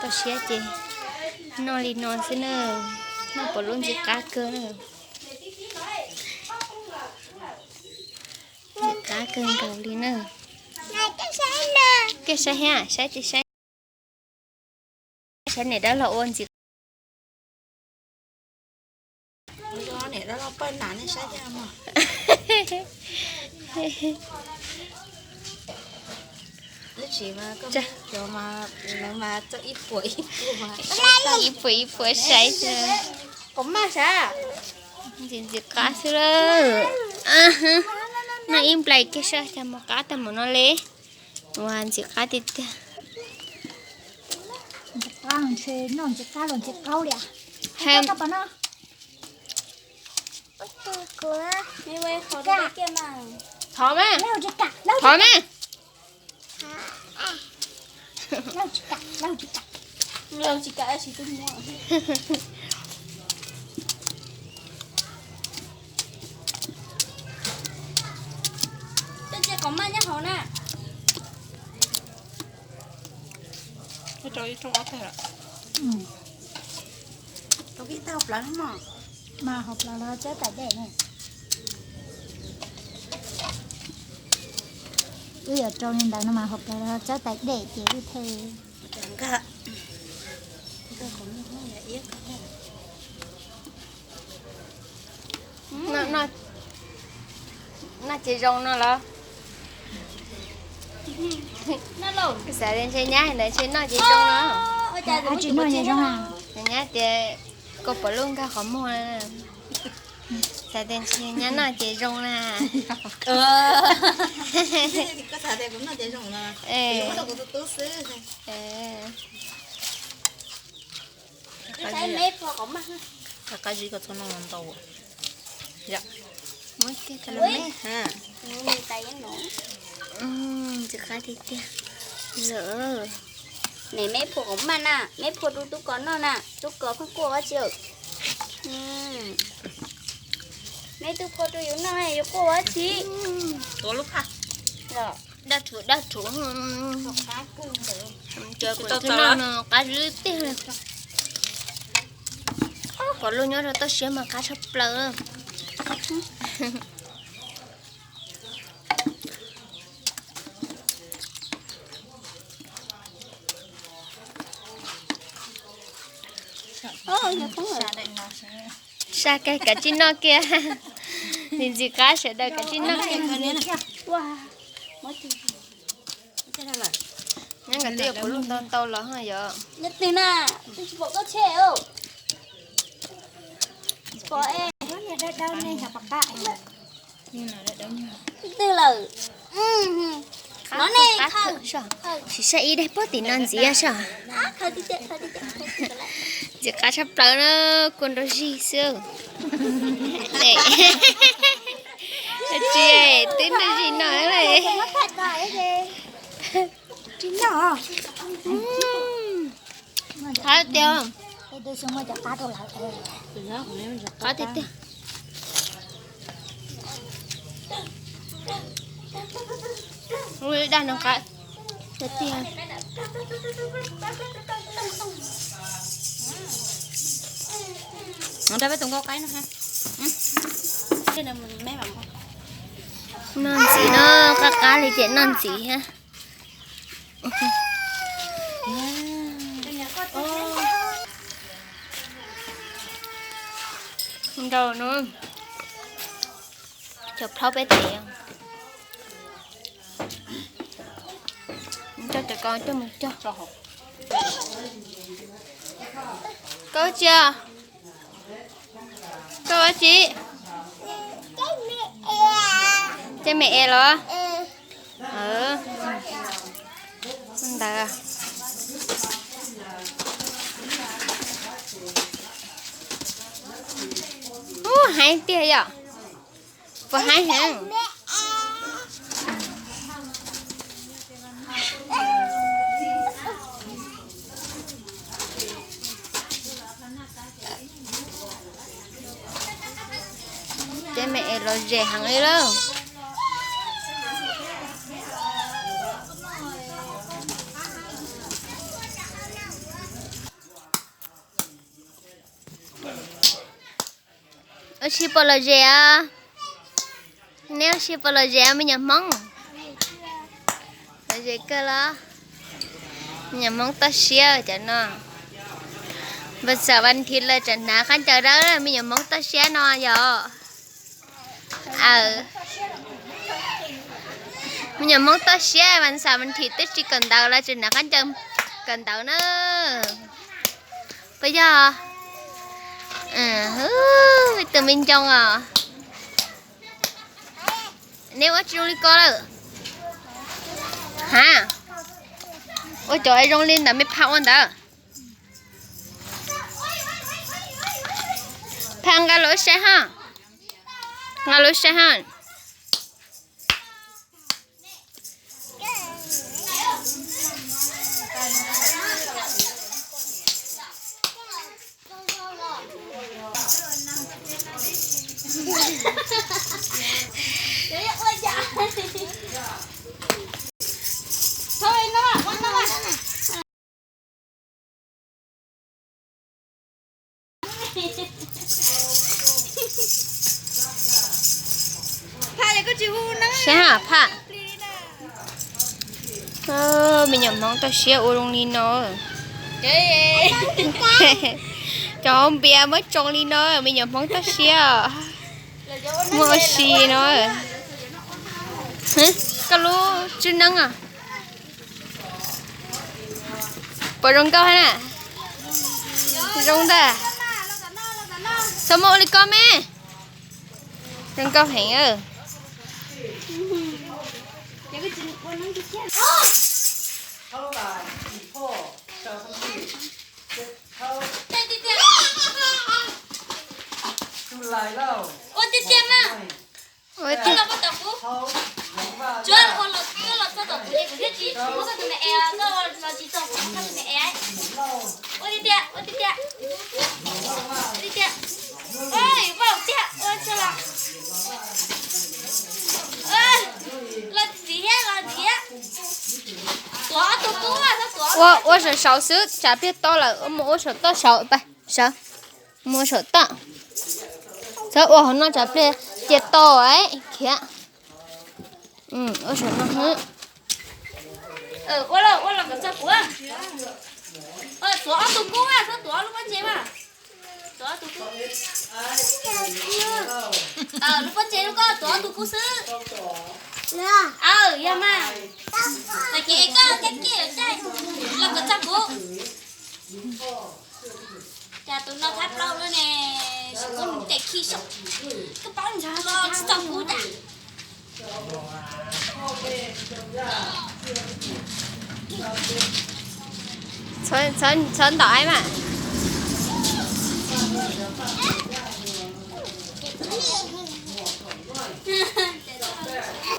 Toj siab ces noj li no xwb na, noj pom lub ntxim qab kawg na. Ntxim qab kawg nkaus li na. Koj saib thiab, saib tsis saib? Saib niam dab laug ua ntxim. Ib puas ib puas saib xwb. Ntxim ntxim qab xwb lawm. Noj ib nplais kiag saib cas mus qab tag mus no li. Ua ntxim qab tiag tiag. Thov mas, thov mas. Koj cia qos maj nyob hauv na. Rau ib rooj ob tag lawm. Rau ib tag hauv plawv no. Mas hauv plawv los txawb tais dej ne. Wb yuav rau li ntawd no mas hauv plawv los txawb tais dej ces wb thiaj. Noj ces zoo no los? Xav tias ntshe nyab ntawd ntshe noj ces zoo no. Nyab tias koj pom lub nkag qhov muag. Xav tias ntshe nyab noj ces zoo na. Qab zib kom txhob noj ntau. Muab kiag rau me. Ntxim qab tiag tiag. Lawm. Neb, me phua qos maj na, me phua rau tub kos noj na, tub kos pheej quaj ua tsi. Me tub phua rau yus noj yus quaj ua tsi. Tuav lub phaj. Daj rhuv daj rhuv. Cov kuv twb noj no qab zib tiag li. Qos loj nyob rau toj siab mas qab tshaj plaws. Saj kawg kav tsij noj kiag. Ntxim ntxim qab sawv daws kav tsij noj. Nyob nkawd twb yuav kuv lub ntau ntau los ho yom. Twg lawm? Siv saj ib daim pob tim no ntxiv soj. Ntxim qab tshaj plaws na, kua nrog zig xwb. Tsis, twb nrog zig no lawm. Qab tiag. Qab tiag tiag. Ua li dag no qab tiag tiag. Nrog peb tus nkauj qaib no ha. Noj ntxiv no, qab qab li ces noj ntxiv ha. Ntau no. Cov plhaub peb tes. Coj cov ko coj mus cog. Koj ua tsi? Koj ua tsi? Caij me es los? Ntawd. Ub, heev tiag yom. Puas heev heev? Caij me es los zem heev li lauj. Ua si puas lom zem os? Neb ua si puas lom zem me nyuam Hmoob? Lom zem kawg los? Me nyuam Hmoob toj siab cov no. Vas xaum vas thiv lawv tseem hnav qab ncaws dawb, me nyuam Hmoob toj siab no yog. Aw, me nyuam Hmoob toj siab, vas xaum vas thiv twb tsis kawm ntawv lawv tseem hnav qab ncaws kawm ntawv na. Puas yog? Tus me ncoo os. Neb ua tsis zoo li ko lawm. Ha, ua cov zoo li ntawd me Phaj ua ntawd. Phaj nqa los saib ha. Nqa los saib ha. Saib ha Phaj. Me nyuam Hmoob toj siab ua zoo li no. Cov npias muab tsoo li no, me nyuam Hmoob toj siab. Muaj ua si no. Koj lub tswb neeb os. Puas zoo nkauj na? Zoo ntag. Txhob muab ua li ko me. Zoo nkauj heev. Ua tiag tiag mas. Ua tiag. Tsuav ua los, koj los txog tom kuv li kuv thiaj tsis muab koj tus me es, koj los tsis txog kuv muab koj tus me es. Ua tiag tiag, ua tiag tiag. Ua tiag tiag. Ua tiag, ua tiag los. Los ntxiv, los ntxiv. Tuav ob tug kub, tuav. Ua, ua saum saud xwb, tsam pliag to lawm mus ua saum toj saud, sawv. Mus ua saum toj. Txhob ua hauv no tsam pliag cia to khiav. Ua saum no xwb. Ua los, ua los kom txog kuv. Tuav ob tug kub, txhob tuav lub pob ntseg mas. Tuav ob tug kub. Lub pob ntseg lub ko tuav ob tug kub xwb. Aw, yog mas. Ces koj caij kiag caij los kom txog kuv. Cas tus no thab plaub lub ne, sim muab nws tes khi sob, koj paub ntshav los tsis txog kuv tas. Txhob ntaus aib mas.